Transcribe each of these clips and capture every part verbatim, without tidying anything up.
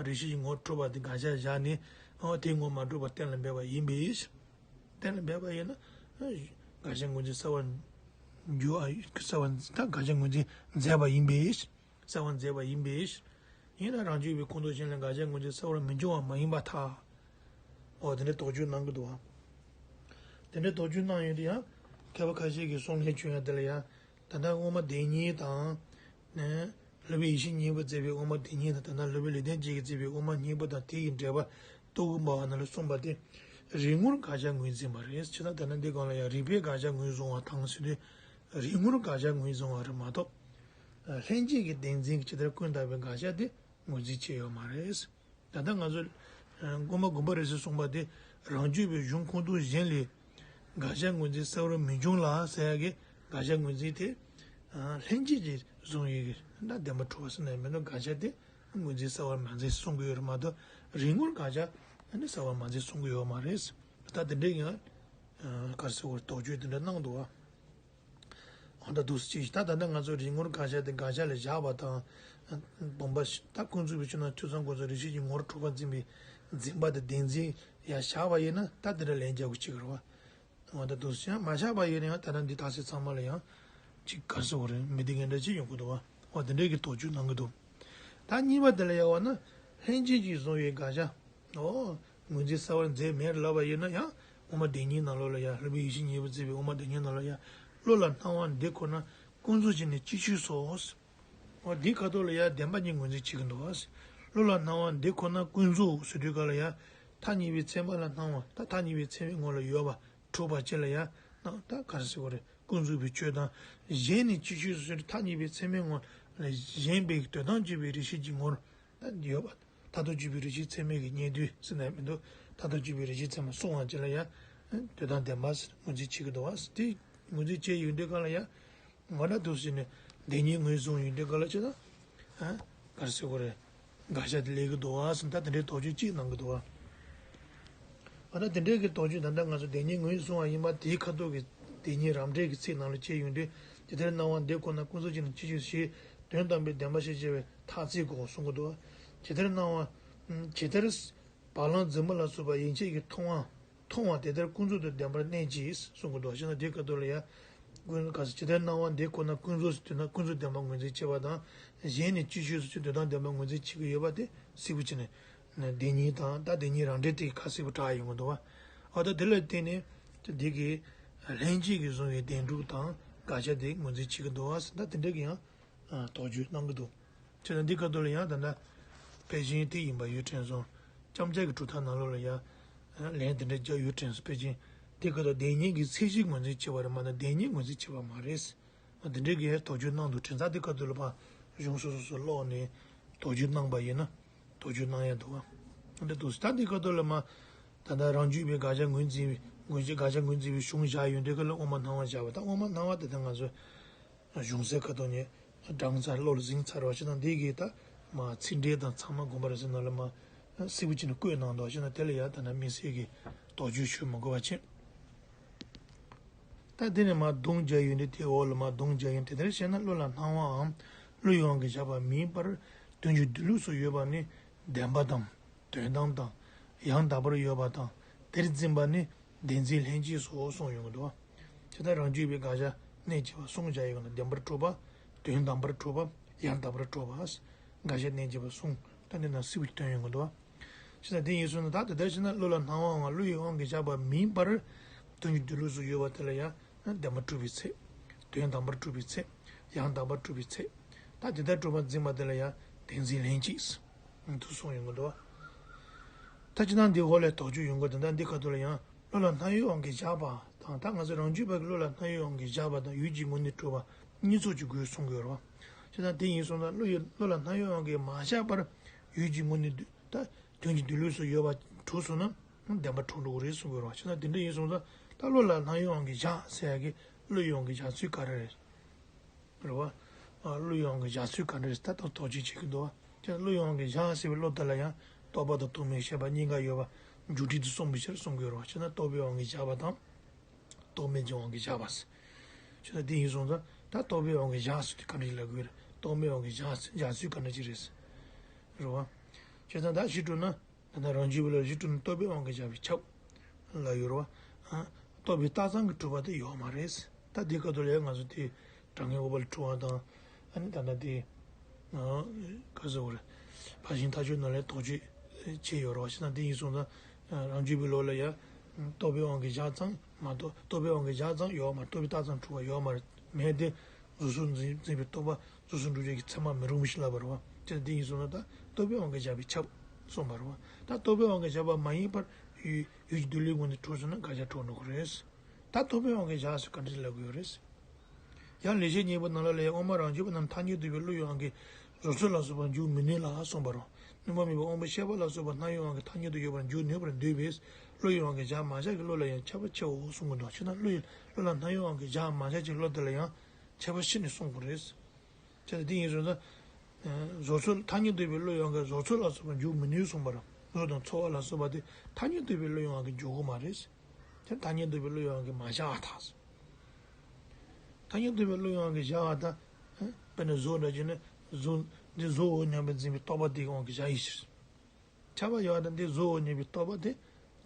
རེ་ཞིག་གི་ངོར་གྲུབ་པ་དེ་དགག་བྱ་བཞག་ནས་ཨོ་དེའི་ངོར་མ་གྲུབ་པ་གཏན་ལ་འབེབས་པ་ཡིན་པས། གཏན་ལ་འབེབས་པ་ཡིན་ན་དགག་བྱ་ངོས་འཛིན་གསལ་བར་འགྱུར་བ་གསལ་བར་ད་དགག་བྱ་ངོས་འཛིན་མཛད་པ་ཡིན་པས། གསལ་བར་མཛད་པ་ཡིན་པས། ཡིན་ན་རང་རྒྱུད་པའི་ཁོངས་གཏོགས་གཞན་ལ་དགག་བྱ་ངོས་འཛིན་གསལ་བར་མི་འགྱུར་བ་མ་ཡིན་པར་ཐལ། འོ་དེ་འདྲའི་དོགས་གཅོད་གནང་གི་འདུག་བ། དེ་འདྲའི་དོགས་གཅོད་གནང་ཡོང་དུས་ཡང་མཁས་པ་ཁ་ཤས་ཀྱིས་གསུང་ལན་བྱུང་ཡང་དེ་ལ་ཡང་ད་ལྟ་དབུ་མ་བདེན་གཉིས་དང་། ནས་སློབ་དཔོན་ཡེ་ཤེས་སྙིང་པོས་མཛད་པའི་དབུ་མ་བདེན་གཉིས་དང་ད་ལྟ་སློབ་དཔོན་ལེགས་ལྡན་འབྱེད་ཀྱིས་མཛད་པའི་དབུ་མ་སྙིང་པོ་དང་དེ་ཡི་འགྲེལ་པ་རྟོགས་པའི་སྨྲ་བ་རྣམས་ལ་གསུངས་པ་སྟེ། རིགས་ངོར་དགག་བྱ་ངོས་འཛིན་པ་རེད། ཇི་ལྟར་ད་ལྟ་འདི་སྒང་ལ་ཡང་རིགས་པས་དགག་བྱ་ངོས་བཟུང་བ་དང་ཟེར་དུས། རིགས་ངོར་དགག་བྱ་ངོས་བཟུང་བ་རེད་མ་གཏོགས། ལྷན་སྐྱེས་ཀྱི་བདེན་འཛིན་གྱི་ཇི་ལྟར་ཀུན་བརྟགས་པའི་དགག་བྱ་དེ་ངོས་འཛིན་བྱས་ཡོད་མ་རེད། ད་ལྟ་ང་ཚོ་ཨ་མགོ་མ་དགོན་པ་རེད་ཟེར་གསུངས་པ་དེ་རང་རྒྱུད་པའི་གཞུང་ཁུངས་གཏོགས་གཞན་ལས་དགག་བྱ་ངོས་འཛིན་གསལ་བར་མི་འབྱུང་ལ་ཟེར་ཡ་གི་དགག་བྱ་ངོས་འཛིན་དེ་ཨ་ལྷན་སྐྱེས་ཀྱིས་བཟུང་ཡོད་ཀྱི་ད་བདེན་པར་གྲུབ་པ་ཟེར་ན་མི་འདུག་དགག་བྱ་དེ་ངོས་འཛིན་གསལ་བར་མ་མཛད་གསུང་གི་ཡོད་རེད་མ་གཏོགས་རིགས་ངོར་དགག་བྱ་ཨ་ནི་གསལ་བར་མ་མཛད་གསུང་གི་ཡོད་མ་རེད། ད་དེ་འདྲའི་ཡང་ཨ་ག་རེ་ཟེར་དགོས་རེད་དོགས་གཅོད་དེ་འདྲ་གནང་འདུག་བ། འོ་ད་འདུག་སེ་ཅིག་ད་ད་ལྟ་ང་ཚོ་རིགས་ངོར་དགག་བྱ་དེ་དགག་བྱ་ལ་བཞག་པ་དང་། སྡོམ་པ་ཞིག་ད་ཀུན་རྫོབ་པའི་ཆོས་རྣམས་ཐོས་བསམ་སྒོམ་གསུམ་རེ་ཞིག་གི་ངོར་གྲུབ་པར་འཛིན་པའི་འཛིན་པ་དེ་བདེན་འཛིན་ཡང་བཞག་པ་ཡིན་ན་ད་དེ་འདྲ་ལན་རྒྱག་དགོས་ཅིག་རེད་བ། འོ་ད་འདུག་སེ་ཡང་མ་བཞག་པ་ཡིན་ན་ཡང་ད་ལྟ་འདི་དག་ས་ཚང་མ་ལ་ཡང་ཅིག་ག་རེ་ཟེར་དགོས་རེད་མི་བདེ་ངན་འདྲ་ཅིག་ཡོང་གི་འདུག་བ། འོ་དེ་འདྲའི་གི་དོགས་གཅོད་གནང་གི་འདུག་ད་གཉིས་པ་དེ་ལ་ཡང་འོ་ན་ལྷན་སྐྱེས་ཀྱིས་བཟུང་བའི་དགག་བྱ། འོ། ངོས་འཛིན་གསལ་བར་མཛད་མེད་ལབ་པ་ཡིན་ན་ཡང་དབུ་མ་བདེན་གཉིས་ནང་ལོགས་ལ་ཡང་སློབ་དཔོན་ཡེ་ཤེས་སྙིང་པོས་མཛད་པའི་དབུ་མ་བདེན་གཉིས་ནང་ལ་ཡང་བློ་ལ་སྣང་བ་འདི་ཁོ་ན་ཀུན་རྫོབ་ཅིག་ནི་ཅི་ཞིག་སོ། འོ་འདིའི་ཁ་ཐོག་ལ་ཡང་བདེན་པ་གཉིས་ངོས་འཛིན་བྱེད་ཀྱི་འདུག་བ། བློ་ལ་སྣང་བ་འདི་ཁོ་ན་ཀུན་རྫོབ་ཟེར་དུས་སྐབས་ལ་ཡང་ཐ་སྙད་པའི་ཚད་མ་ལ་སྣང་བ་ད་ཐ་སྙད་པའི་ཚད་མའི་ངོ་ལ་ཡོད་པ་གྲུབ་པ་ཅིག་ལ་ཡང་སྣང་ད་ག་རེ་ཟེར་དགོས་རེད་ཀུན་རྫོབ་པའི་ཆོས་དང་གཞན་ནི་ཅི་ཞིག་སོ་ཟེར་ཐ་སྙད་པའི་ཚད་མའི་ངོ་ལ་གཞན་པའི་དོན་དམ་དཔྱོད་པའི་རེ་ཞིག་གི་ངོར། ད་ཡོད་པ། མཐར་ཐུག་དཔྱོད་པའི་རེ་ཞིག་ཚད་མའི་གི་རྙེད་དོན་ཟེར་ནས་མི་འདུག་མཐར་ཐུག་དཔྱོད་པའི་རེ་ཞིག་ཚད་མ་གསུང་བ་ཅིག་ལ་ཡང་། དོན་དམ་བདེན་པ་ཟེར་ངོས་འཛིན་བྱེད་ཀྱི་འདུག་བ། དེ་ངོས་འཛིན་བྱས་ཡོང་དུས་སྒང་ལ་ཡང་། ང་རང་འདུག་ཟེར་ནས་བདེན་གཉིས་ངོས་བཟུང་ཡོང་དུས་སྒང་ལ་ཅི་ད། ཧ། ག་རེ་ཟེར་དགོས་རེད། དགག་བྱ་དེ་སླེབས་ཀྱི་འདུག་བ་ཟེར་ད་དེ་འདྲའི་དོགས་གཅོད་ཅིག་གནང་གི་འདུག་བ། ཨ་ད་དེ་འདྲའི་གི་དོགས་གཅོད་ད་ལྟ་ང་ཚོ་བདེན་གཉིས་ངོས་བཟུང་བ་ཡིན་པ་དེའི་ཁ་ཐོག་གི་བདེན་གཉིས་རབ་འབྲས་ཀྱི་ཚིག་ནང་ལ་བྱས་ཡོང་དུས་ཇི་ལྟར་སྣང་བ་འདི་ཁོ་ན་ཀུན་རྫོབ་ཅིག་ནི་ཅི་ཞིག་ཞེས་དོན་དམ་པའི་བདེན་པ་ཞེས་བྱ་བའི་ཐ་ཚིག་གོ་གསུང་གི་འདུག་ཇི་ལྟར་སྣང་བ། ཇི་ལྟར། བ་ལང་རྫི་མ་ལ་སོགས་པ་ཡན་ཆད་ཀྱིས་མཐོང་བ། མཐོང་བ་དེ་ལྟར་ཀུན་རྫོབ་ཏུ་བདེན་པར་གནས་ཀྱིས་གསུང་གི་འདུག་ཞེ་ན་དེའི་སྐབས་དུ་ལ་ཡང་། ཀུན་ག་ས་ཇི་ལྟར་སྣང་བ་འདི་ཁོ་ན་ཀུན་རྫོབ་ཟེར་དུས་ན་ཀུན་རྫོབ་བདེན་པ་ངོས་འཛིན་བྱེད་པ་དང་། གཞན་ནི་ཅི་ཞིག་སོ་ཅི་དོན་དམ་བདེན་པ་ངོས་འཛིན་བྱེད་ཀྱི་ཡོད་པ་དེ་གསལ་པོ་བྱས་ནས། བདེན་གཉིས་དང་ད་བདེན་གཉིས་རང་འགྲེལ་དེ་ག་གསལ་པོ་དྲག་ཡོང་གི་འདུག་བ། འོ་ད་དེ་ལ་བརྟེན་ནས་འདི་གི་ལྷན་སྐྱེས་ཀྱིས་བཟུང་བའི་བདེན་གྲུབ་དང་དགག་བྱ་དེ་ངོས་འཛིན་བྱེད་ཀྱི་འདུག་བ་ཟེར་ད་དེ་འདྲ་གི་ཡང་དོགས་གཅོད་གནང་གི་འདུག་བྱས་ན་འདི་སྐབས་དུ་ལ་ཡང་ད་ལྟ་དཔེ་ཅན་དེ་ཡིན་པ་ཡོད་དྲན་སོང་། ལྕམ་སྐྱ་གི་གྲུབ་མཐའ་ནང་ལོགས་ལ་ཡང་ལན་དེ་འདྲ་རྒྱག་ཡོད་དྲན་སོང་དཔེ་ཅན་དེ་སྐབས་དུ་བདེན་གཉིས་ཀྱི་ཚད་གཞི་ངོས་འཛིན་བྱེད་པ་རེད་མ་གཏོགས་བདེན་གཉིས་ངོས་འཛིན་བྱེད་པ་མ་རེད། འདི་འདྲའི་གི་དོགས་གཅོད་གནང་འདུག་དྲན་ས་དེ་སྐབས་དུ་ལ་ཕ་གཞུང་སོ་སོ་སོ་ཀློག་ནས་དོགས་གཅོད་གནང་པ་ཡིན་ན་དོགས་གཅོད་གནང་ཡ་འདུག་བ། འདི་འདུག་ད་འདི་སྐབས་དུ་ལ་མ་ད་ལྟ་རང་རྒྱུད་པའི་དགག་བྱ་ངོས་འཛིན་ངོས་འཛིན་དགག་བྱ་ངོས་འཛིན་པའི་གཞུང་བཞག་ཡོད་འདྲའི་སྐབས་ལ་དབུ་མ་སྣང་བ་བཞག་པ་དང་དབུ་མ་སྣང་བ་དེ་ད་ང་ཚོས། གཞུང་སའི་ཁ་ཐོག་ནས་བགྲང་ཚར་བློ་ལ་ཟིན་ཚར་བ་ཞིག་དང་འདི་གའི་ད་མ་ཚིག་འགྲེལ་དང་ཚང་མ་དགོངས་པ་རེད་ཟེར་ནང་ལ་མ་གསལ་པོ་བྱས་ནས་བཀོད་གནང་འདུག་ཞེ་ན་དེ་ལ་ཡང་ད་ན་དམིགས་བསལ་གྱི་དོགས་གཅོད་ཞུ་མི་དགོས་པ་བྱས། ད་དེ་ནས་མ་གདུང་བརྒྱབ་ཡོད་འདི་དེའི་འོག་ལ་མ་གདུང་བརྒྱབ་ཡོད་དེ་ལྟར་བཤད་ན་བློ་ལ་སྣང་བའམ་བློའི་དབང་གིས་བཞག་པ་མིན་པར་དོན་གྱི་སྡོད་ལུགས་སུ་ཡོད་པ་ནི་བདེན་པ་དང་དོན་དམ་དང་ཡང་དག་པར་ཡོད་པ་དང་དེར་འཛིན་པ་ནི། བདེན་འཛིན་ལྷན་སྐྱེས་སོ་གསུངས་ཡོང་གི་འདུག་བ། ཇི་ལྟར་རང་རྒྱུད་པའི་དགག་བྱ་གནད་བཅས་པ་གསུམ་སྦྱར་ཡོད་ན་བདེན་པར་གྲུབ་པ། དོན་དམ་པར་གྲུབ་པ། ཡང་དག་པར་གྲུབ་པ། དགག་བྱ་གནད་བཅས་པ་གསུམ་ད་འདི་ན་གསལ་པོ་སྟོན་ཡོང་གི་འདུག་བ། ཇི་ལྟར་དེ་ཡིན་སོང་ན་ད་དེ་ལྟར་བྱས་ན་བློ་ལ་སྣང་བའམ་བློ་ཡི་དབང་གིས་བཞག་པ་མིན་པར། དོན་གྱི་སྡོད་ལུགས་སུ་ཡོད་པ་དེ་ལ་ཡང་བདེན་པར་གྲུབ་པའི་ཚེ། དོན་དམ་པར་གྲུབ་པའི་ཚེ། ཡང་དག་པར་གྲུབ་པའི་ཚེ། ད་དེ་ལྟར་གྲུབ་པར་འཛིན་པ་དེ་ལ་ཡང་བདེན་འཛིན་ལྷན་སྐྱེས། འདུག་གསུངས་ཡོང་གི་འདུག་བ། ད་ཅི་ན་འདི་འོག་ལས་དོགས་གཅོད་ཡོང་གི་འདུག་ད་འདི་ཁ་ཐུག་ལ་ཡང་བློ་ལ་སྣང་ཡུལ་དབང་གིས་བཞག་པ་དང་ད་ང་ཚོ་རང་རྒྱུད་པ་གི་བློ་ལ་སྣང་ཡུལ་དབང་གིས་བཞག་པ་དང་ཡུལ་གྱི་ངོས་ནས་གྲུབ་པ་གཉིས་ཚོགས་ཀྱི་དགོས་གསུང་གི་ཡོད་རེད་བ། ཅི་ན་དེ་ཡིན་སོང་ན་བློ་ཡི་བློ་ལ་སྣང་ཡུལ་དབང་གིས་མ་བཞག་པར་ཡུལ་གྱི་ངོས་ནས་ད་དོན་གྱི་སྡོད་ལུགས་སུ་ཡོད་པ་གྲུབ་སོང་ན་བདེན་པ་གྲུབ་འགྲོ་གི་རེད་གསུང་གི་ཡོད་རེད་བ། ཅི་ན་དེ་འདྲ་ཡིན་སོང་ན་ད་བློ་ལ་སྣང་ཡུལ་དབང་གིས་བཞག་ཟེར་ཡ་གི་བློ་ཡི་དབང་གིས་བཞག་ཚུལ་ག་རེ་རེད། རེད་བ། ཨ་བློ་ཡི་དབང་གིས་བཞག་ཚུལ་ག་འདྲ་རེད་ད་ལྟ་དོགས་གཅོད་བྱེད་ཀྱི་འདུག་བ། ཅེས་བློ་ཡི་དབང་གིས་བཞག་ཟེར་བའི་བློ་དེ་ལ་ཡང་རྟོག་པ་དང་རྟོག་མེད་ཤེས་པ་གཉིས་ཀ་ཡོད་པ་འཇུག་འགྲེལ་དུ་གསུངས་པའི་ཕྱིར་གསུང་གི་ཡོད་རེད་བ། ཅེས་ན་རྟོག་པའི་དབང་གིས་བཞག་པ་དང་། རྟོག་མེད་ཀྱི་དབང་གིས་བཞག་པ་ཟེར། ཅེས་ན་དེ་ཡིན་སོང་ཙང་ད་རྟོག་པའི་དབང་གིས་བཞག་ཟེར་དུས་ག་འདྲ་ཞིག་ལབ་དགོས་རེད། རྟོག་མེད་དབང་གིས་བཞག་ཟེར་བཞག་ཚུལ་ག་འདྲ་ཞིག་རེད་ཟེར། རེད་བ། བྱས་ཙང་ད་གཞི་གྲུབ་ན་ད་ལྟ་རང་རྒྱུད་པའི་བློ་གཞི་གྲུབ་ན་རྟོག་པའི་དབང་གིས་བཞག་པའི་ཁྱབ་ལ་ཡོད་རེད་བ། ཨ། རྟོག་པའི་རྟགས་ཙམ་གྱིས་གྲུབ་པ་དེ་ཡོད་མ་རེད། ད་འདི་སྐབས་དུ་ལ་ཡང་ང་ཚོ་དེ་དྲང་ངེས་འོད་དཔག་ལ་གྲུབ་པ་དང་། ཨ་ནི་ད་ལྟ་དེ་ག་ཟེར་བ་རེད། ཕར་ཕྱིན་ཐག་ཆོད་ནང་ལ་དོགས་གཅོད་བྱས་ཡོད་རེད་བ། བྱས་ཙང་དེ་ཡིན་སོང་ཙང་རང་རྒྱུད་པའི་བློ་ལ་ཡང་རྟོག་པའི་དབང་གིས་བཞག་ཙམ་མ་གཏོགས། རྟོག་པའི་དབང་གིས་བཞག་ཙམ་ཡོད་མ་རེད། རྟོག་པའི་རྟགས་ཙམ་གྲུབ་པ་ཡོད་མ་རེད། མེད་དེ། གཟུགས་སོགས་འཛིན་འཛིན་པའི་རྟོག་པ་གཟུགས་སོགས་འགྲུབ་བྱེད་ཀྱི་ཚད་མ་མི་རུང་བ་ཞིག་ལབ་པ་རེད་བ། དེ་དེ་ཡིན་སོང་ན་ད་རྟོག་པའི་དབང་གིས་བཞག་པའི་ཁྱབ་གསུངས་པ་རེད་བ། ད་རྟོག་པའི་དབང་གིས་བཞག་པ་མ་ཡིན་པར་ཡུལ་ཡུལ་གྱི་སྡོད་ལུགས་ངོས་ནས་གྲུབ་སོང་ན་དགག་བྱ་གྲུབ་འགྲོ་གི་རེད། ད་རྟོག་པའི་དབང་གིས་བཞག་ཟེར་ག་འདྲ་ལབ་དགོས་རེད། ཡང་ལེགས་བཤད་སྙིང་པོ་ནང་ལ་ལས་དབུ་མ་རང་རྒྱུད་པ་རྣམས་ཐ་སྙད་འདོད་པའི་བློ་ཡི་དབང་གིས་བཟོ་ཚོད་ལ་སོགས་པར་འཇུག་མི་ནུས་ལ་གསུངས་པ་རེད། སྣོན་པ་མེད་པའི་དབང་པོ་ཤེས་པ་ལ་སོགས་པ་སྣང་བའི་དབང་གིས་ཐ་སྙད་དུ་ཡོད་པར་འཇུག་ནུས་པར་འདོད་པས་བློ་ཡི་དབང་གིས་བཞག་མ་བཞག་གི་བློ་ལ་ཡང་ཁྱབ་པ་ཕྱེའོ་གསུང་གི་འདུག་ཕྱིར་ན་བློ་ཡི་བློ་ལ་སྣང་བའི་དབང་གིས་བཞག་མ་བཞག་ཅིག་བློ་དེ་ལ་ཡང་ཁྱབ་པ་ཕྱེ་ནས་གསུང་དགོས་རེད། བྱས་ཙང་དེ་ཡིན་སོང་ཙང་། བཟོ་ཚོད་ཐ་སྙད་འདོད་པའི་བློ་ཡི་དབང་གིས་བཟོ་ཚོད་ལ་སོགས་པ་འཇུག་མི་ནུས་གསུངས་པ་རེད། བཟོ་དང་ཚོར་བ་ལ་སོགས་པ་དེ་ཐ་སྙད་འདོད་པའི་བློ་ཡི་དབང་གིས་འཇུག་གི་མ་རེད། དེ་ཐ་སྙད་འདོད་པའི་བློ་ཡི་དབང་གིས་མ་བཞག་པར་ཐལ། ཐ་སྙད་འདོད་པའི་བློ་ཡི་དབང་གིས་བཞག་པར་ཐལ། དཔེར་ན་གཟུགས་འདྲ་བྱས་ན་གཟུགས་འདི་གཟུགས་འོ་སྙམ་པའི་འཛིན་པའི་རྟོག་པ་དེའི་དབང་གིས་བཞག་ཡིན་ཕྱིར། ཁྱབ་པ་ཡོད་པ་དང་འདི་གཟུགས་འོ་སྙམ་པའི་རྟོག་པ་དེ་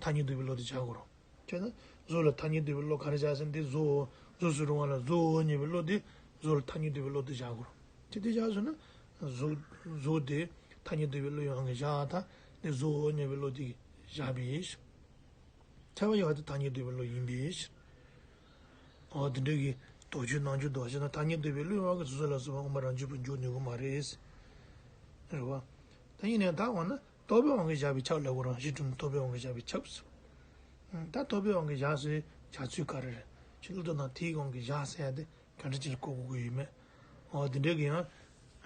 ཐ་སྙད་འདོད་པའི་བློ་དེ་བཞག་དགོས་རེད། བྱས་ན་གཟུགས་ལ་ཐ་སྙད་འདོད་པའི་བློ་ག་རེ་བཞག་ཟེར་ན་འདི་གཟུགས་འོ་གཟུགས་སུ་རུང་བ་ལ་གཟུགས་འོ་སྙམ་པའི་བློ་དེ་གཟུགས་ལ་ཐ་སྙད་འདོད་པའི་བློ་དེ་བཞག་དགོས་རེད། དེ་དེ་བཞག་སོང་ན་གཟུགས་གཟུགས་དེ་ཐ་སྙད་འདོད་པའི་བློ་ཡི་དབང་གིས་བཞག་པར་ཐལ། འདི་གཟུགས་འོ་སྙམ་པའི་བློ་དེ་བཞག་པས། ཁྱབ་པ་ཡོད་པ་དེ་ཐ་སྙད་འདོད་པའི་བློ་ཡིན་པས། འོ་དེ་འདྲ་གི་དོགས་གཅོད་གནང་རྒྱུ་འདུག་བ། བྱས་ན་ཐ་སྙད་འདོད་པའི་བློའི་དབང་གིས་བཟོ་ཚོད་ལ་སོགས་པ་དབུ་མ་རང་རྒྱུད་པར་འཇུག་ནུས་ཀྱི་མ་རེད། རེད་བ། ད་ཡིན་ནའང་ད་འོ་ན་རྟོག་པའི་དབང་གིས་བཞག་པའི་ཁྱབ་ལབ་དགོས་རེད། གཞི་གྲུབ་ན་རྟོག་པའི་དབང་གིས་བཞག་པའི་ཁྱབ་ཟེར། ད་རྟོག་པའི་དབང་གིས་བཞག་ཟེར་བྱ་ཚུལ་ག་རེ་རེད། ཕྱི་བློ་དང་དེའི་དབང་གིས་བཞག་ཟེར་ཡ་དེ་ག་འདྲ་ཅིག་ལ་གོ་དགོས་ཀྱི་ཡོད་མེད། འོ་དེ་འདྲ་གི་ཡང་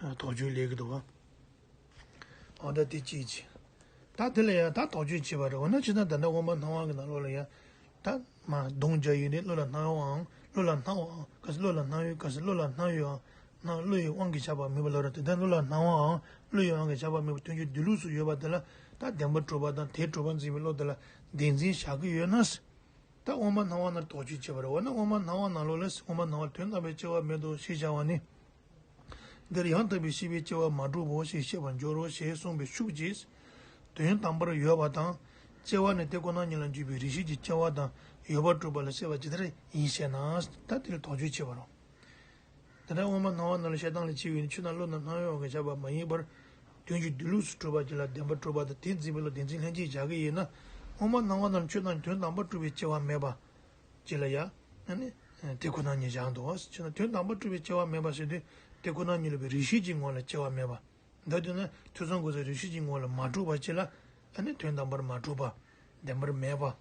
དོགས་གཅོད་སླེབས་ཀྱི་འདུག་བ། འོ་ད་དེ་གཅིག་བྱས། ད་དེ་ལ་ཡང་ད་དོགས་གཅོད་བྱས་པ་རེད། འོ་ན་ཇི་ལྟར་ད་ལྟ་དབུ་མ་སྣང་བ་གི་ནང་ལོགས་ལ་ཡང་། ད་མ་གདོང་བརྒྱ་ཡོད་ནས་བློ་ལ་སྣང་བའམ་བློ་ལ་སྣང་བའམ་ག་ཟེར་བློ་ལ་སྣང་ཡོད་ག་ཟེར་བློ་ལ་སྣང་ཡོད་ཨང་། སྣང་བློ་ཡི་དབང་གིས་བཞག་པ་མེད་པ་ལབ་ར། དེ་ལྟར་བློ་ལ་སྣང་བའམ་བློ་ཡི་དབང་གིས་བཞག་པ་མེད་པ་དོན་གྱི་སྡོད་ལུགས་སུ་ཡོད་པ་དེ་ལ་ད་བདེན་པར་གྲུབ་པ་དང་དེ་གྲུབ་པར་འཛིན་པའི་བློ་དེ་ལ་བདེན་འཛིན་བཞག་གི་ཡོད་ན། ད་དབུ་མ་སྣང་བ་ན་དོགས་གཅོད་བྱས་པ་རེད། འོ་ན་དབུ་མ་སྣང་བ་ནང་ལོགས་ལ་དབུ་མ་སྣང་བ་དོན་དམ་པར་སྐྱེ་བ་མེད་དོ་ཞེས་བྱ་བ་ནི། འདིར་ཡང་དག་པའི་ཤེས་པས་སྐྱེ་བ་མ་གྲུབ་བོ་ཞེས་བཤད་པར་འགྱུར་རོ་ཞེས་གསུངས་པའི་ཤུགས་ཀྱིས། དོན་དམ་པར་ཡོད་པ་དང་། སྐྱེ་བ་ནི་དེ་ཁོ་ན་ཉིད་ལ་འཇུག་པའི་རིགས་ཤེས་ཀྱི་སྐྱེ་བ་དང་ཡོད་པར་གྲུབ་པ་ལ་བཤད་པ་ཇི་ལྟར་ཡིན་ཞེ་ན། ད་དེ་ལ་དོགས་གཅོད་བྱེད་པ་རོ། དེ་ལྟར་དབུ་མ་སྣང་བ་རྣམས་ལ་བཤད་སྟངས་ལ་ཕྱེ་བས་ནི་ཆོས་རྣམས་བློ་རྣམས་སྣང་བའི་དབང་གིས་བཞག་པ་མ་ཡིན་པར། དོན་གྱི་སྡོད་ལུགས་སུ་གྲུབ་པ་ཅིག་ལ་བདེན་པར་གྲུབ་པ་དང་དེ་འཛིན་པའི་བློ་བདེན་འཛིན་ལྷན་ཅིག་བཞག་གི་ཡིན་ན། དབུ་མ་སྣང་བ་རྣམས་ཆོས་རྣམས་དོན་དམ་པར་གྲུབ་པའི་སྐྱེ་བ་མེད་པ། ཅིག་ལ་ཡ། ཨ་ནི། དེ་ཁོ་ན་ཉིད་བཞག་འདུག་བ། ཅེ་ན་དོན་དམ་པར་གྲུབ་པའི་སྐྱེ་བ་མེད་པ་ཟེར་དུས་དེ་ཁོ་ན་ཉིད་ལ་བའི་རིགས་ཤེས་ཀྱི་ངོ་ལ་སྐྱེ་བ་མེད་པ། འདི་དུས་ན་ཐོས་བསམ་སྒོམ་གསུམ་རིགས་ཤེས་ཀྱི་ངོ་ལ་མ་གྲུབ་པ་ཅིག་ལ། ཨ་ནི་དོན་དམ་པར་མ་གྲུབ་པ། བདེན་པར་མེད་པ།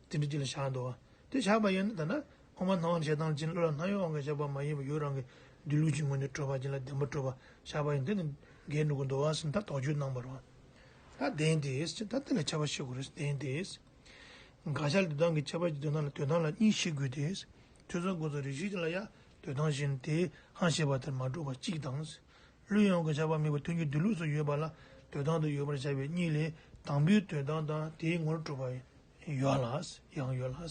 དེ་འདྲ་ཅིག་ལ་བཞག་འདུག་བ། དེ་བཞག་པ་ཡིན་ན་ད་ན་དབུ་མ་སྣང་བ་ནི་བཤད་སྟངས་ཅན་བློ་ལ་སྣང་བའི་དབང་གིས་བཞག་པ་མ་ཡིན་པ་ཡུལ་རང་གི་སྡོད་ལུགས་ཀྱི་ངོས་ནས་གྲུབ་པ་ཅིག་ལ་བདེན་པར་གྲུབ་པ་བཞག་པ་ཡིན་དེ་ནི་འགལ་འགྲོ་གི་འདུག་བ་ཟེར་ད་དོགས་གཅོད་གནང་བ་རེད་བ། ད་བདེན་ཏེ་ད་དེ་ལ་ཁྱབ་པ་ཤེས་དགོས་རེད་བདེན་ཏེ། དགག་བྱ་ལ་འདོད་སྟངས་ཀྱི་ཁྱབ་པ་གྱི་འདོད་སྟངས་ལ་འདོད་སྟངས་ལ་གཉིས་ཕྱེ་དགོས་ཏེ། ཐོས་བསམ་སྒོམ་གསུམ་རིགས་ཤེས་ལ་ཡང་འདོད་སྟངས་བཞིན་དེའི་ཧང་ཤེས་པ་དེར་མ་གྲུབ་པ་གཅིག་དང་། བློའི་དབང་གིས་བཞག་པ་མེད་པར་དོན་གྱི་སྡོད་ལུགས་སུ་ཡོད་པ་ལ་འདོད་སྟངས་དུ་ཡོད་པར་བྱ་བའི་གཉིས་ལས་དང་པོའི་འདོད་སྟངས་དང་དེའི་ངོར་གྲུབ་པ་ཡོད་ལ། ཡང་ཡོད་ལ།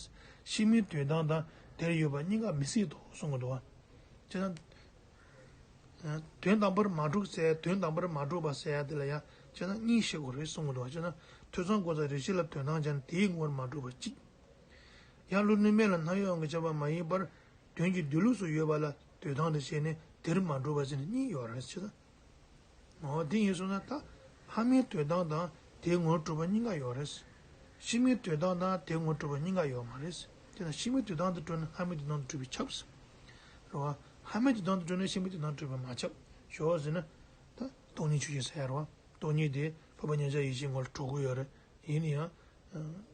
ཕྱི་མའི་འདོད་སྟངས་དང་དེར་ཡོད་པ་གཉིས་ཀ་མི་སྲིད་དོ་གསུང་གི་འདུག་བ། ཅེ་ན། དོན་དམ་པར་མ་གྲུབ་ཟེར་དོན་དམ་པར་མ་གྲུབ་པ་ཟེར་ཡ་དེ་ལ་ཡང་ཅེ་ན་གཉིས་ཤེས་དགོས་རེད་གསུང་གི་འདུག་བ། ཅེ་ན་ཐོས་བསམ་སྒོམ་གསུམ་རིགས་ཤེས་ལ་འདོད་སྟངས་ཅན་དེའི་ངོར་མ་གྲུབ་པ་གཅིག་ཡང་བློ་གནས་མེད་ལ་སྣང་བའི་དབང་གིས་བྱས་པ་མ་ཡིན་པར། དོན་གྱི་སྡོད་ལུགས་སུ་ཡོད་པ་ལ་འདོད་སྟངས་དེ་བྱས་ནས་དེར་མ་གྲུབ་པ་ཟེར་ནས་གཉིས་ཡོད་རེད་ཅེ་ན། འོ་དེ་ཡིན་སོང་ན་ད། ཕ་མའི་འདོད་སྟངས་དང་དེའི་ངོར་གྲུབ་པ་གཉིས་ཀ་ཡོད་རེད། ཕྱི་མའི་འདོད་སྟངས་དང་དེའི་ངོར་གྲུབ་པ་གཉིས་ཀ་ཡོད་མ་རེད། དེ་ན་ཕྱི་མའི་འདོད་སྟངས་དེ་གྲུབ་ན་ཕ་མའི་འདོད་སྟངས་དེ་གྲུབ་པས་ཁྱབ། རེད་བ། ཕ་མའི་འདོད་སྟངས་དེ་གྲུབ་ན་ཕྱི་མའི་འདོད་སྟངས་གྲུབ་པས་མ་ཁྱབ། ཞོག་ཟེར་ན། ད་སྟོང་ཉིད་ཆོས་ཅན་ཟེར་ཡ་རེད་བ། སྟོང་ཉིད་དེ་འཕགས་པའི་མཉམ་གཞག་ཡེ་ཤེས་ངོ་ལ་གྲུབ་ཀྱི་ཡོད་རེད། ཡིན་ན་ཡང་།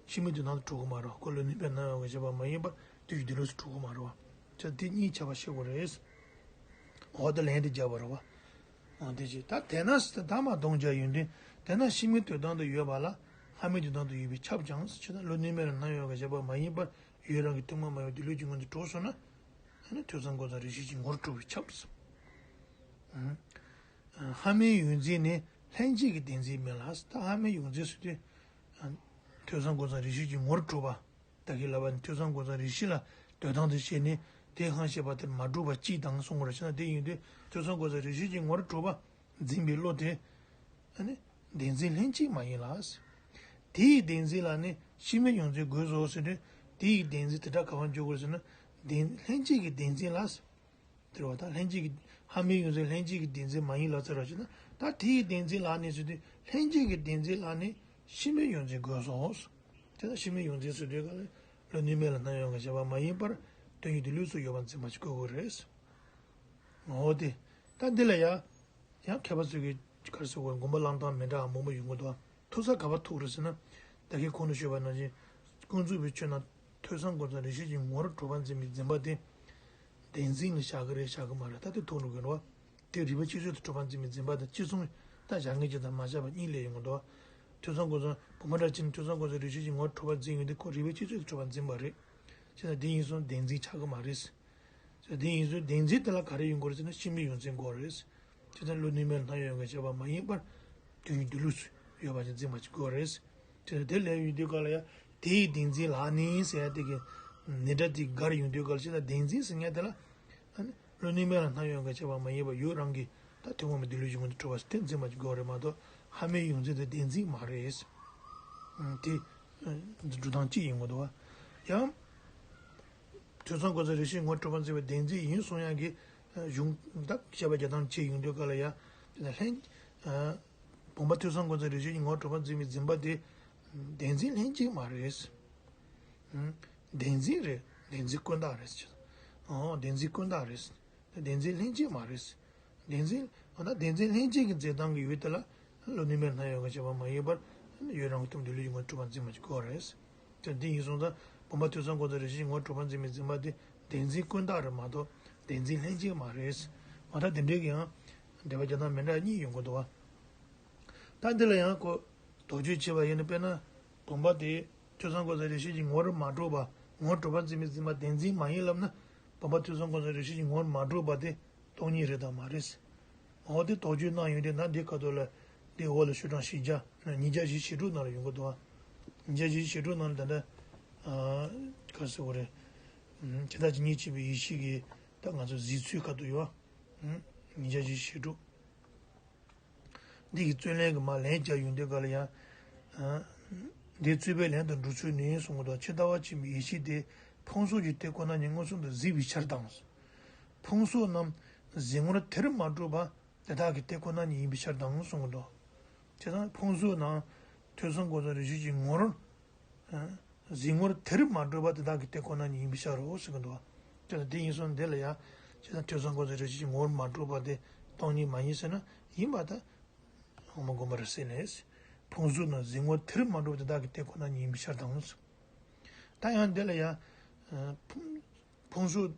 ཕྱི་མའི་འདོད་སྟངས་དེ་གྲུབ་ཀྱི་མ་རེད། ཁོ་བློ་གནས་པས་སྣང་བའི་དབང་གིས་བྱས་པ་མ་ཡིན་པར་དེ་ཡི་སྡོད་ལུགས་སུ་གྲུབ་ཀྱི་མ་རེད་བ། ཅེ་དེ་གཉིས་ཁྱད་པར་ཤེས་དགོས་རེད། འོ་ད་ལན་དེ་བརྒྱབ་པ་རེད་བ། འོ་དེ་ཅི་ད་དེ་ན་ད་མ་གདོང་བརྒྱ་ཡོན་ཏན་དེ་ན་ཕྱི་མའི་འདོད་སྟངས་དུ་ཡོད་པ་ལ་ཕ་མའི་འདོད་སྟངས་དུ་ཡོད་པས་ཁྱབ་ཀྱང་ཅེ་ན་བློ་གནས་མེད་ལ་སྣང་བའི་དབང་གིས་བྱས་པ་མ་ཡིན་པར་ཡུལ་རང་གི་ཐུན་མོང་མ་ཡིན་པའི་སྡོད་ལུགས་ཀྱི་ངོས་ནས་གྲུབ་སོང་ན། ཨ་ནི་ཐོས་བསམ་སྒོམ་གསུམ་རིགས་ཤེས་ཀྱི་ངོར་གྲུབ་པས་ཁྱབ། ཨ། ཕ་མའི་ཡོངས་འཛིན་ནི་ལྷན་སྐྱེས་ཀྱི་བདེན་འཛིན་མིན་ལ། ད་ཕ་མའི་ཡོངས་འཛིན་ཟེར་དུས། ཐོས་བསམ་སྒོམ་གསུམ་རིགས་ཤེས་ཀྱི་ངོར་གྲུབ་པ། ད་གིན་ལབ་པ་ནི་ཐོས་བསམ་སྒོམ་གསུམ་རིགས་ཤེས་ལ་འདོད་སྟངས་དེ་བཤད་ནས་དེ་ཧང་ཤེས་པ་དེར་མ་གྲུབ་པ་གཅིག་དང་གསུང་དགོས་རེད་ཅེ་ན། དེ་ཡིན་དུས་ཐོས་བསམ་སྒོམ་གསུམ་རིགས་ཤེས་ཀྱི་ངོར་གྲུབ་པ་འཛིན་པའི་བློ་དེ། ཨ་ནི། བདེན་འཛིན་ལྷན་ཅིག་མ་ཡིན་ལ། དེ་ཡི་བདེན་འཛིན་ལ་ནི་སྤྱི་མིང་ཡོངས་འཛིན་དགོས་སོ་ཟེར་དུས་དེ་ཡི་བདེན་འཛིན་དེ་འདྲ་ག་པར་འཇོག་དགོས་ཟེར་ན། བདེན་ལྷན་ཅིག་གི་བདེན་འཛིན་ལ། དེ་རེད་བ། ད་ལྷན་ཅིག་གི་ཧ་མའི་ཡོངས་འཛིན་ལྷན་ཅིག་གི་བདེན་འཛིན་མ་ཡིན་ལ་ཟེར་བ་ཞིག་ན། ད་དེ་ཡི་བདེན་འཛིན་ལ་ནི་ཟེར་དུས་ལྷན་ཅིག་གི་བདེན་འཛིན་ལ་ནི་སྤྱི་མིང་ཡོངས་འཛིན་དགོས་སོ། དེ་ལ་སྤྱི་མིང་ཡོངས་འཛིན་ཟེར་དུས་ག་ལ་བློ་གནས་མིན་ལ་སྣང་ཡོང་གི་བྱ་བ་མ་ཡིན་པར་དོན་གྱི་མདོ་ལུགས་སུ་ཡོད་པར་འཛིན་པ་ཞིག་དགོས་དགོས་རེད། འོ་དེ། ད་འདི་ལ་ཡ། ཡང་མཁས་པ་ཚོས་ཀྱི་ག་རེ་ཟེར་དགོས། དགོངས་པ་བླངས་སྟངས་མི་འདྲ་བ་མང་པོ་ཡོང་གི་འདུག། ཐུག་ས་ག་པར་ཐུག་རེད་ཟེར་ན། ད་གིན་གོང་དུ་ཞུས་པ་ནང་བཞིན། ཀུན་རྫོབ་པའི་ཆོས་རྣམས་ཐོས་བསམ་སྒོམ་གསུམ་རིགས་ཤེས་ཀྱི་ངོ་བོར་གྲུབ་པར་འཛིན་པའི་འཛིན་པ་དེ། བདེན་འཛིན་ལ་བཞག་གི་རེད་བཞག་གི་མ་རེད། ད་དེ་ཐུག་འགྲོ་གི་རེད་བ། དེ་རིགས་པ་གཅིག་ཆོད་དུ་གྲུབ་པར་འཛིན་པའི་འཛིན་པ་དང་གཅིག་མཚུངས། ད་བཞག་མཁན་གཅིག་དང་མ་བཞག་པ་གཉིས་སླེབས་ཡོང་གི་འདུག། ཐོས་བསམ་སྒོམ་གསུམ་བུམ་པ་འདྲ་ཅན་ཐོས་བསམ་སྒོམ་གསུམ་རིགས་ཤེས་ཀྱི་ངོ་བོར་གྲུབ་པར་འཛིན་ཡོང་དུས་ཁོ་རིགས་པ་གཅིག་ཆོད་དུ་གྲུབ་པར་འཛིན་པ་རེད། བྱས་ཙང་དེ་ཡིན་སོང་བདེན་འཛིན་ཆགས་ཀྱི་མ་རེད། དེ་ཡིན་ཚུལ་བདེན་འཛིན་དེ་ལ་ག་རེ་ཡོང་དགོས་རེད་ཟེར་ན་སྤྱི་མིང་ཡོངས་འཛིན་དགོས་རེད། དེ་ལྟར་བློ་གནས་མིན་ལ་སྣང་ཡོང་གི་བྱ་བ་མ་ཡིན་པར། དོན་གྱི་མདོ་ལུགས་སུ་ཡོད་པ་ཞིག་འཛིན་པ་ཞིག་དགོས་རེད། དེ་དེ་ལས་ཡོང་དུས་ག་ལ་ཡ། དེ་ཡི་བདེན་འཛིན་ལ་ནི་ཟེར་ཡ་དེ་གི་ནི་སྒྲ་དེ་ག་རེ་ཡོང་དུས་ག་ལ་ཞེ་ན་བདེན་འཛིན་ཟེར་མཁན་དེ་ལ། ཨ་ནི་བློ་གནས་མིན་ལ་སྣང་ཡོང་གི་བྱ་བ་མ་ཡིན་པར་ཡུལ་རང་གི་ད་ཐུན་མོང་མའི་མདོ་ལུགས་ཀྱི་ངོས་ནས་གྲུབ་པ་དེ་འཛིན་པ་ཞིག་དགོས་རེད་མ་གཏོགས་ཧ་མའི་ཡོངས་འཛིན་དེ་བདེན་འཛིན་མ་རེད། དེ་འགྲོ་སྟངས་གཅིག་ཡིན་དགོས་འདུག་བ། ཡང་། ཐོས་བསམ་སྒོམ་གསུམ་རིགས་ཤེས་ངོ་བོར་གྲུབ་པར་འཛིན་པའི་བདེན་འཛིན་ཡིན་གསུང་ཡག་གི་གཞུང་དག་བཤད་པ་རྒྱག་སྟངས་གཅིག་ཡོང་དུས་ག་ལ་ཡ། དེ་ནས་ལྷན། བུམ་པ་ཐོས་བསམ་སྒོམ་གསུམ་རིགས་ཤེས་ཀྱི་ངོ་བོར་གྲུབ་པར་འཛིན་པའི་འཛིན་པ་དེ། བདེན་འཛིན་ལྷན་ཅིག་མ་རེད། བདེན་འཛིན་རེད། བདེན་འཛིན་ཀུན་བཏགས་རེད། ཨོ་བདེན་འཛིན་ཀུན་བཏགས་རེད། བདེན་འཛིན་ལྷན་ཅིག་མ་རེད། བདེན་འཛིན། འོ་ན་བདེན་འཛིན་ལྷན་ཅིག་གི་འཛིན་སྟངས་ཀྱི་ཡུལ་དེ་ལ། བློ་གནས་མིན་ལ་སྣང་ཡོང་གི་བྱ་བ་མ་ཡིན་པར། ཡུལ་རང་གི་ཐུན་མོང་མདོ་ལུགས་ཀྱི་ངོས་གྲུབ་པར་འཛིན་པ་ཞིག་དགོས་རེད། དེ་འདི་ཡིན་སོང་ཙང་བུམ་པ་ཐོས་བསམ་སྒོམ་གསུམ་རིགས་ཤེས་ཀྱི་ངོ་བོར་གྲུབ་པར་འཛིན་པའི་འཛིན་པ་དེ་བདེན་འཛིན་ཀུན་བཏགས་རེད་མ་གཏོགས་བདེན་འཛིན་ལྷན་ཅིག་མ་རེད། འོ་ད་དེ་འདྲའི་གི་ཡང་འགྲེལ་པ་རྒྱག་སྟངས་མི་འདྲ་གཉིས་ཡོང་གི་འདུག་བ། ད་འདི་ལ་ཡང་ཁོ་དོགས་གཅོད་བྱས་པ་ཡིན་ན། དཔེར་ན་བུམ་པ་དེ་ཐོས་བསམ་སྒོམ་གསུམ་རིགས་ཤེས་ཀྱི་ངོ་བོར་མ་གྲུབ་པ། ངོ་བོར་གྲུབ་པར་འཛིན་པའི་འཛིན་པ་བདེན་འཛིན་མ་ཡིན་ལབ་ན། བུམ་པ་ཐོས་བསམ་སྒོམ་གསུམ་རིགས་ཤེས་ཀྱི་ངོ་བོར་མ་གྲུབ་པ་དེ་སྟོང་ཉིད་རེད་དམ་མ་རེད། འོ་དེ་དོགས་གཅོད་གནང་ཡོང་དུས་ན་འདི་ཁ་ཐོག་ལ། འདི་འོག་ལ་ཤོག་གྲངས་བཞི་བརྒྱ། ཉིས་བརྒྱ་བཞི་བཅུ་ཞེ་དྲུག་ནང་ལ་ཡོང་གི་འདུག་བ། ཉིས་བརྒྱ་བཞི་བཅུ་ཞེ་དྲུག་ནང་ལ་ད་ལྟ། ཨ། ག་རེ་ཟེར་དགོས་རེད། ཨ། དེ་དག་ཅིང་གཉིས་གཅིག་པའི་ཡེ་ཤེས་ཀྱི་ད་ང་ཚོ་གཟིགས་ཚུལ་ཁ་ཐོག་ཡོད་བ། ཨ། ཉིས་བརྒྱ་བཞི་བཅུ་ཞེ་དྲུག་འདི་གི་རྩོད་ལན་གྱི་མར་ལན་རྒྱག་ཡོང་དུས་ག་ལ་ཡང་། ཨ། འདིར་རྩོད་པའི་ལན་དུ་འགྲོ་ཚུལ་ནི་གསུང་གི་འདུག་ཇི་ལྟ་བ་ཆེན་པོའི་ཡེ་ཤེས་དེ་ཕུང་སོགས་ཀྱི་དེ་ཁོ་ན་ཉིད་མངོན་སུམ་དུ་གཟིགས་པའི་ཕྱིར་དང་། ཕུང་སོགས་རྣམས་གཟིགས་ངོར་དེར་མ་གྲུབ་པ་དེ་དག་གི་དེ་ཁོ་ན་ཉིད་ཡིན་པའི་ཕྱིར་དང་གསུང་གི་འདུག་བྱས་ཙང་ཕུང་སོགས་རྣམས་ཐོས་བསམ་སྒོམ་གསུམ་རིགས་ཤེས་ཀྱི་ངོར། ཨ། གཟིགས་ངོར་དེར་མ་གྲུབ་པ་དེ་དག་གི་དེ་ཁོ་ན་ཉིད་ཡིན་པའི་ཕྱིར་རོ་ཟེར་གྱི་འདུག་བ། དེ་ལ་དེ་ཡིན་སོང་འདི་ལ་ཡང་། བྱས་ཙང་ཐོས་བསམ་སྒོམ་གསུམ་རིགས་ཤེས་ཀྱི་ངོར་མ་གྲུབ་པ་དེ་སྟོང་ཉིད་མ་ཡིན་ཟེར་ན་ཡིན་པ་དང་། འོ་མ་སྒོམ་པར་སེམས་ནས། ཕུང་སོགས་རྣམས་གཟིགས་ངོར་དེར་མ་གྲུབ་པ་དེ་དག་གི་དེ་ཁོ་ན་ཉིད་ཡིན་པའི་ཕྱིར་དང་། ད་ཡང་འདི་ལ་ཡང་། ཨ། ཕུང་། ཕུང་སོགས་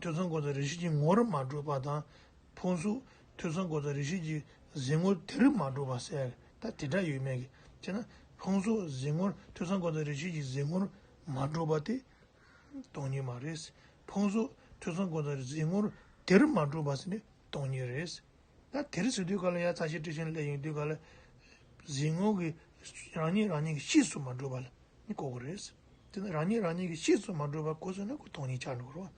ཐོས་བསམ་སྒོམ་གསུམ་རིགས་ཤེས་ཀྱི་ངོར་མ་གྲུབ་པ་དང་། ཕུང་སོགས་ཐོས་བསམ་སྒོམ་གསུམ་རིགས་ཤེས་ཀྱི་གཟིགས་ངོར་དེར་མ་གྲུབ་པ་ཟེར་ད་དེ་འདྲ་ཡོད་མེད་ཀྱི་བྱས་ན། ཕུང་སོགས་གཟིགས་ངོར་ཐོས་བསམ་སྒོམ་གསུམ་རིགས་ཤེས་ཀྱི་གཟིགས་ངོར་མ་གྲུབ་པ་དེ་སྟོང་ཉིད་མ་རེད། ཕུང་སོགས་ཐོས་བསམ་སྒོམ་གསུམ་རིགས་གཟིགས་ངོར་དེར་མ་གྲུབ་པ་ཟེར་ནས་སྟོང་ཉིད་རེད། ད་དེར་ཟེར་དུས་ག་ལ་ཡ་རྩ་ཤེ་སྤྲོས་བཞིན་སླེབས་ཡོང་དུས་ག་ལ། གཟིགས་ངོ་གི་རང་ཉིད་རང་ཉིད་ཀྱི་ཤེས་སུ་མ་གྲུབ་པ་ལ་ནི་གོ་དགོས་རེད། དེ་ནི་རང་ཉིད་རང་ཉིད་ཀྱི་ཤེས་སུ་མ་གྲུབ་པ་གོ་སོང་ན་ཁོ་སྟོང་ཉིད་ཆགས་འགྲོ་གི་རེད་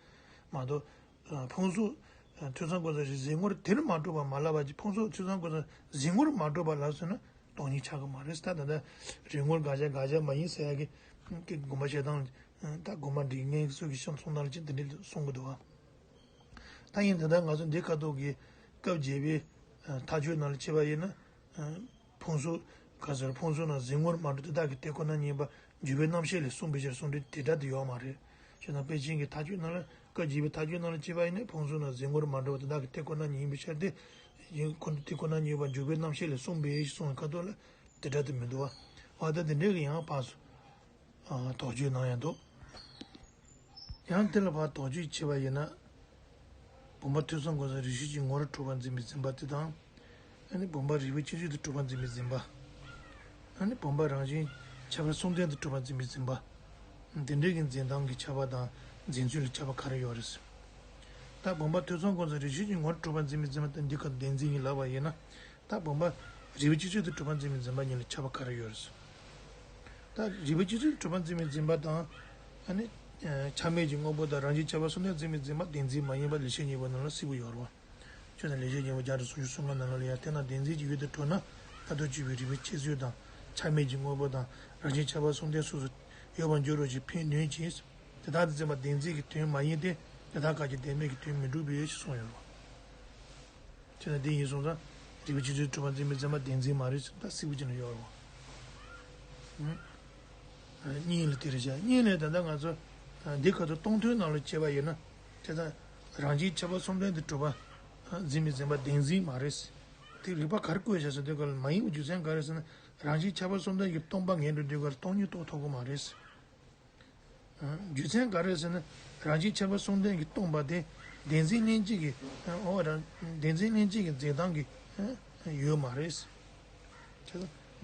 བ། མ་གཏོགས། ཨ། ཕུང་སོགས། ཨ། ཐོས་བསམ་སྒོམ་གསུམ་རིགས་གཟིགས་ངོར་དེར་མ་གྲུབ་པ་མ་ལབ་པ་ཅིག་ཕུང་སོགས་ཐོས་བསམ་སྒོམ་གསུམ་གཟིགས་ངོར་མ་གྲུབ་པ་ལབ་སོང་ན་སྟོང་ཉིད་ཆགས་ཀྱི་མ་རེད། ད་ད་ལྟ་རིགས་ངོར་དགག་བྱ་དགག་བྱ་མ་ཡིན་ཟེར་ཡ་གི་སྒོམ་པ་བྱེད་སྟངས། ད་དགོངས་པ་འགྲེལ་མཁན་ཚོ་གི་གསུང་སྟངས་ལ་ཅིག་འདི་འདྲ་གསུང་གི་འདུག་བ། ད་ཡིན་ད་ལྟ་ང་ཚོ་འདི་ཁ་ཐོག་གི་སྐབས་བརྒྱད་པའི་ཐག་གཅོད་ནང་ལ་བྱས་པ་ཡིན་ན། ཕུང་སོགས། ག་ཟེར། ཕུང་སོགས་རྣམས་གཟིགས་ངོར་མ་གྲུབ་དེ་དག་གི་དེ་ཁོ་ན་ཉིད་ཡིན་པ་འཇུག་པའི་རྣམ་བཤད་ལས་གསུངས་པའི་ཕྱིར་གསུང་འདྲི་དེ་འདྲ་དེ་ཡོད་མ་རེད། བྱས་ན་པཎ་ཆེན་གྱི་ཐག་གཅོད་ནང་ལ་སྐབས་བརྒྱད་པའི་ཐག་གཅོད་ནང་ལ་བྱས་པ་ཡིན་ན་ཕུང་སོགས་རྣམས་གཟིགས་ངོར་མ་གྲུབ་པ་དེ་དག་གི་དེ་ཁོ་ན་ཉིད་ཡིན་པའི་ཕྱིར་ཏེ། ཡིན་ཁོ་ན་དེ་ཁོ་ན་ཉིད་ཡིན་པ་འཇུག་པའི་རྣམ་བཤད་ལས་གསུངས་པའི་གསུངས་པའི་ཁ་ཐོག་ལ་དེ་འདྲ་དེ་མི་འདུག་བ། འོ་ད་དེ་འདྲའི་གི་ཡང་ཕར་ཚུར། ཨ། དོགས་གཅོད་གནང་ཡ་འདུག། ཡང་དེ་ལ་ཕར་དོགས་གཅོད་བྱས་པ་ཡིན་ན། བུམ་པ་ཐོས་བསམ་སྒོམ་གསུམ་རིགས་ཤེས་ཀྱི་ངོ་བོར་གྲུབ་པར་འཛིན་པའི་འཛིན་པ་དེ་དང་། ཨ་ནི་བུམ་པ་རིགས་པའི་སྤྱི་ཆོས་དུ་གྲུབ་པར་འཛིན་པའི་འཛིན་པ། ཨ་ནི་བུམ་པ་རང་བཞིན་ཁྱད་པར་གསུམ་ལྡན་དུ་གྲུབ་པར་འཛིན་པའི་འཛིན་པ། དེ་འདྲའི་གི་འཛིན་སྟངས་ཀྱི་ཁྱད་པར་དང་འཛིན་ཚུལ་ལ་ཁྱད་པར་ག་རེ་ཡོད་རེད། ད་བུམ་པ་ཐོས་བསམ་སྒོམ་གསུམ་རིགས་ཤེས་ཀྱི་ངོ་བོར་གྲུབ་པར་འཛིན་པའི་འཛིན་པ་དང་འདི་ག་བདེན་འཛིན་ཡིན་ལབ་པ་ཡིན་ན། ད་བུམ་པ་རིགས་པའི་སྤྱི་ཆོས་དུ་གྲུབ་པར་འཛིན་པའི་འཛིན་པ་གཉིས་ལ་ཁྱད་པར་ག་རེ་ཡོད་རེད། ད་རིགས་པའི་སྤྱི་ཆོས་དུ་གྲུབ་པར་འཛིན་པའི་འཛིན་པ་དང་། ཨ་ནི། ཆ་མེད་ཀྱི་དངོས་པོ་དང་རང་བཞིན་ཁྱད་པར་གསུམ་ལྡན་འཛིན་པའི་འཛིན་པ་བདེན་འཛིན་མ་ཡིན་པ་ལེགས་བཤད་སྙིང་པོ་ནང་ལ་གསལ་པོ་ཡོད་རེད་བ། ཁྱོད་ན་ལེགས་བཤད་སྙིང་པོ་བརྒྱ་དང་སུམ་ཅུ་སོ་ལྔ་ནང་ལ་ཡང་དེ་རྣམས་བདེན་འཛིན་གྱི་ཡུལ་དུ་གྲུབ་ན། མཐར་ཐུག་དཔྱོད་པའི་རིགས་པའི་དཔྱད་བཟོད་དང་ཆགས་མེད་ཀྱི་དངོས་པོ་དང་རང་བཞིན་ཁྱད་པར་གསུམ་ལྡན་སོ་སོར་ཡོད་པར་འགྱུར་རོ་ཞེས་ཕན་གནོད་ཅིང་། དེ་དག་ཏུ་འཛིན་པ་བདེན་འཛིན་གྱི་དོན་མ་ཡིན་ཏེ། དེ་དག་གང་གིས་བདེན་མེད་ཀྱི་དོན་མི་འགྲུབ་པས་ཞེས་གསུངས་ཡོད་རེད་བ། དེ་ན་དེ་ཡིན་སོང་ཙང་། རིགས་པའི་དཔྱད་བཟོད་གྲུབ་པར་འཛིན་པའི་འཛིན་པ་བདེན་འཛིན་མ་རེད་ཟེར་ད་སྲིད་པ་ཅན་ལ་ཡོད་རེད་བ། གཉིས་ལ་དེ་རེད་བྱ། གཉིས་ལས་ད་ལྟ་ང་ཚོ་འདི་ཁ་ཐུག་སྟོང་ཐུན་ནང་ལ་བྱས་པ་ཡིན་ན། དེ་ལྟར་རང་བཞིན་ཁྱད་པར་གསུམ་ལྡན་དུ་གྲུབ་པ་འཛིན་པའི་འཛིན་པ་བདེན་འཛིན་མ་རེད། དེ་རིགས་པ་ག་རེ་བཀོད་བཞག་ཟེར་དུས་ག་ལ་མ་ཡིན་པའི་རྒྱུ་མཚན་ག་རེ་ཟེར་ན། རང་བཞིན་ཁྱད་པར་གསུམ་ལྡན་གྱི་སྟོང་པ་ངེས་འགྲོ་དུས་ག་ལ་སྟོང་ཉིད་རྟོགས་ཐུབ་ཀྱི་མ་རེད། རྒྱུ་མཚན་ག་རེ་ཟེར་ན། རང་བཞིན་ཁྱད་པར་གསུམ་ལྡན་གྱི་སྟོང་པ་དེ་བདེན་འཛིན་ལྷན་སྐྱེས་ཀྱི་འོ་རང་བདེན་འཛིན་ལྷན་སྐྱེས་ཀྱི་འཛིན་སྟངས་ཀྱི་ཡོད་མ་རེད།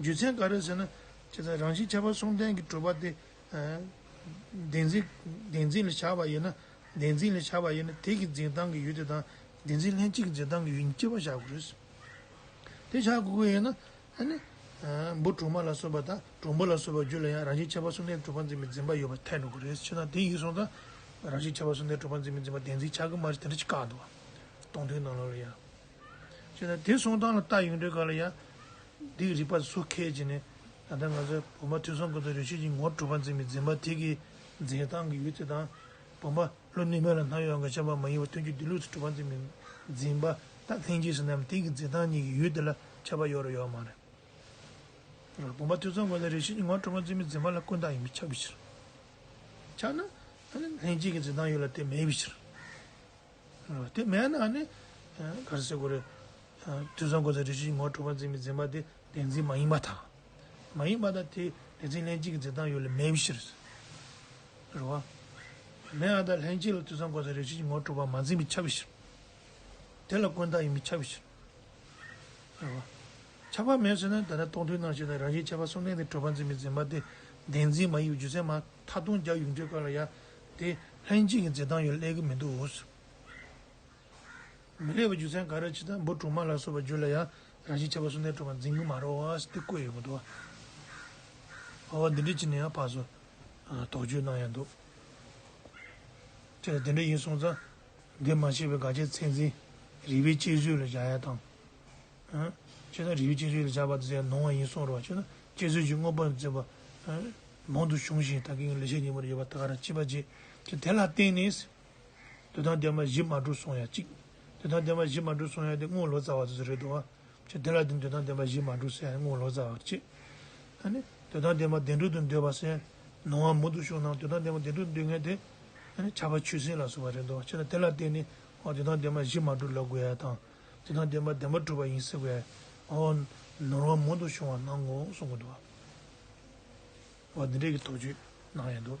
རྒྱུ་མཚན་ག་རེ་ཟེར་ན། ཇི་ལྟར་རང་བཞིན་ཁྱད་པར་གསུམ་ལྡན་གྱི་གྲུབ་པ་དེ། བདེན་འཛིན་བདེན་འཛིན་ལ་བཞག་པ་ཡིན་ན། བདེན་འཛིན་ལ་བཞག་པ་ཡིན་ན་དེ་གི་འཛིན་སྟངས་ཀྱི་ཡུལ་དེ་དང་བདེན་འཛིན་ལྷན་སྐྱེས་ཀྱི་འཛིན་སྟངས་ཀྱི་ཡུལ་གཉིས་གཅིག་པ་བཞག་དགོས་རེད། དེ་བཞག་དགོས་ཀྱི་ཡོད་ན། ཨ་ནི། འབུ་གྲོག་མ་ལ་སོགས་པ་དང་གྲོག་འབུ་ལ་སོགས་པ་རྒྱུད་ལ་ཡང་རང་བཞིན་ཁྱད་པར་གསུམ་ལྡན་གྲུབ་པར་འཛིན་པའི་འཛིན་པ་ཡོད་པར་ཐལ་འགྲོ་གི་རེད། ཅེ་ན་དེ་ཡིན་སོང་ཙང་། རང་བཞིན་ཁྱད་པར་གསུམ་ལྡན་གྲུབ་པར་འཛིན་པའི་འཛིན་པ་བདེན་འཛིན་ཆགས་ཀྱི་མ་རེད། དེ་འདྲ་ཅིག་བཀག་འདུག་བ། སྟོང་ཐུན་ནང་ལོགས་ལ་ཡང་། ཅེ་ན་དེ་གསུང་སྟངས་ལ་ལྟ་ཡོང་དུས་ག་ལ་ཡང་། འདིའི་རིགས་པ་སུ་ཁས་ཀྱིས་ནས། ད་ལྟ་ང་ཚོ་བུམ་པ་ཐོས་བསམ་སྒོམ་དང་རེ་ཞིག་གི་ངོར་གྲུབ་པར་འཛིན་པའི་འཛིན་པ་དེ་གི་འཛིན་སྟངས་ཀྱི་ཡུལ་དེ་དང་། བུམ་པ། བློ་གནས་མལ་ལ་སྣང་ཡོད་ཀྱང་ཤེས་པ་མ་ཡིན་པ་ཐོན་སྐྱེད་སྡོད་ལུགས་སུ་གྲུབ་པར་འཛིན་པའི་འཛིན་པ་དང་ལྷན་སྐྱེས་སུ་རྣམས་དེ་གི་འཛིན་སྟངས་གཉིས་ཀྱི་ཡུལ་དེ་ལ་ཁྱད་པར་ཡོད་རེད་ཡོད་མ་རེད། བུམ་པ་ཐོས་བསམ་སྒོམ་དང་རེ་ཞིག་གི་ངོར་གྲུབ་པར་འཛིན་པའི་འཛིན་པ་ལ་ཀུན་བཏགས་ཡིན་པས་ཁྱབ་པའི་ཕྱིར། ཁྱབ་ན། ལྷན་སྐྱེས་ཀྱི་འཛིན་སྟངས་ཡོད་ལ་དེ་མེད་པའི་ཕྱིར། དེ་མེད་ན་ནི། ག་རེ་ཟེར་དགོས་རེད། ཐོས་བསམ་སྒོམ་དང་རེ་ཞིག་གི་ངོར་གྲུབ་པར་འཛིན་པའི་འཛིན་པ་དེ་བདེན་འཛིན་མ་ཡིན་པར་ཐལ། མ་ཡིན་པར་ཐལ་དེ་བདེན་འཛིན་ལྷན་སྐྱེས་ཀྱི་འཛིན་སྟངས་ཡོད་ལ་མེད་པའི་ཕྱིར། རེད་བ། མེད་པར་ཐལ་ལྷན་སྐྱེས་ལ་ཐོས་བསམ་སྒོམ་དང་རེ་ཞིག་གི་ངོར་གྲུབ་པ་མ་འཛིན་པས་ཁྱབ་པའི་ཕྱིར། དེ་ལ་ཀུན་བཏགས་ཡིན་པས་ཁྱབ་པའི་ཕྱིར། རེད་བ། ཁྱབ་པ་མེད་ཟེར་ན་ད་ལྟ་སྟོང་ཐུན་ནང་བཞིན་དུ་རང་བཞིན་ཁྱད་པར་གསུམ་ལྡན་དུ་གྲུབ་པར་འཛིན་པའི་འཛིན་པ་དེ་བདེན་འཛིན་མ་ཡིན་པའི་རྒྱུ་མཚན་མ་མཐའ་སྟོངས་རྒྱག་ཡོང་དུས་སྐབས་ལ་ཡང་དེ་ལྷན་སྐྱེས་ཀྱི་འཛིན་སྟངས་ཡོད་ལ་སླེབས་ཀྱི་མི་འདུག་མི་སླེབས་པའི་རྒྱུ་མཚན་ག་རེ་ཅི་ལྟར་འབུ་གྲོག་མ་ལ་སོགས་པའི་རྒྱུད་ལ་ཡང་རང་བཞིན་ཁྱད་པར་གསུམ་ལྡན་གྲུབ་པར་འཛིན་གྱི་མ་རེད་བ་ཟེར་དེ་བཀོད་ཡོང་གི་འདུག་བ། འོ་འདི་འདྲ་ཅིག་ནས་ཡང་ཕར་ཚུར་དོགས་གཅོད་གནང་ཡ་འདུག་དེ་དེ་འདྲ་ཡིན་སོང་ཙང་འདི་མ་ཤེས་པའི་དགག་བྱའི་མཚན་འཛིན་རིགས་པའི་དཔྱད་བཟོད་ལ་བཞག་ཡ་དང་། ཨ། ཅེ་ན་རིགས་པའི་དཔྱད་བཟོད་ལ་བཞག་པ་དེ་ནོར་བ་ཡིན་གསུངས་རེད་བ། ཅེ་ན་དཔྱད་བཟོད་ཀྱི་དངོས་པོ་འཛིན་པ། ཨ། མང་དུ་བྱུང་ཞིང་ད་གིན་ལེགས་བཤད་སྙིང་པོར་ཡོད་པ་ད་ག་རང་གཅིག་པ་རྗེ། ཅེ་དེ་ལ་བརྟེན་ནས། དོན་དམ་བདེན་པ་གཞི་མ་གྲུབ་གསུང་ཡ་གཅིག་དོན་དམ་བདེན་པ་གཞི་མ་གྲུབ་གསུང་ཡ་དེ་དངོས་ལོ་ཙཱ་བ་ཚོ་རེད་འདུག་བ། ཅེ་དེ་ལ་བརྟེན་དོན་དམ་བདེན་པ་གཞི་མ་གྲུབ་ཟེར་ཡ་དངོས་ལོ་ཙཱ་བ་གཅིག་ཨ་ནི། དོན་དམ་བདེན་པ་བདེན་གྲུབ་ཏུ་འདོད་པ་ཟེར་ཡ། ནོར་བ་མང་དུ་བྱུང་ནའང་དོན་དམ་བདེན་པ་བདེན་གྲུབ་འདོད་མཁན་དེ། ཨ་ནི་ཆགས་པ་ཆོས་སེམས་ལ་སོགས་པ་རེད་འདུག་ཅེ་ན་དེ་ལ་བརྟེན་ནས་འོ་དོན་དམ་བདེན་པ་གཞི་མ་གྲུབ་ལབ་དགོས་ཡ་དང་། དོན་དམ་བདེན་པ་བདེན་པར་གྲུབ་པ་ཡིན་ཟེར་དགོས་ཡ། འོ། ནོར་བ་མང་དུ་བྱུང་བ་སྣང་ངོ་གསུང་གི་འདུག་བ། འོ་འདི་འདྲའི་གི་དོགས་གཅོད་གནང་ཡ་འདུག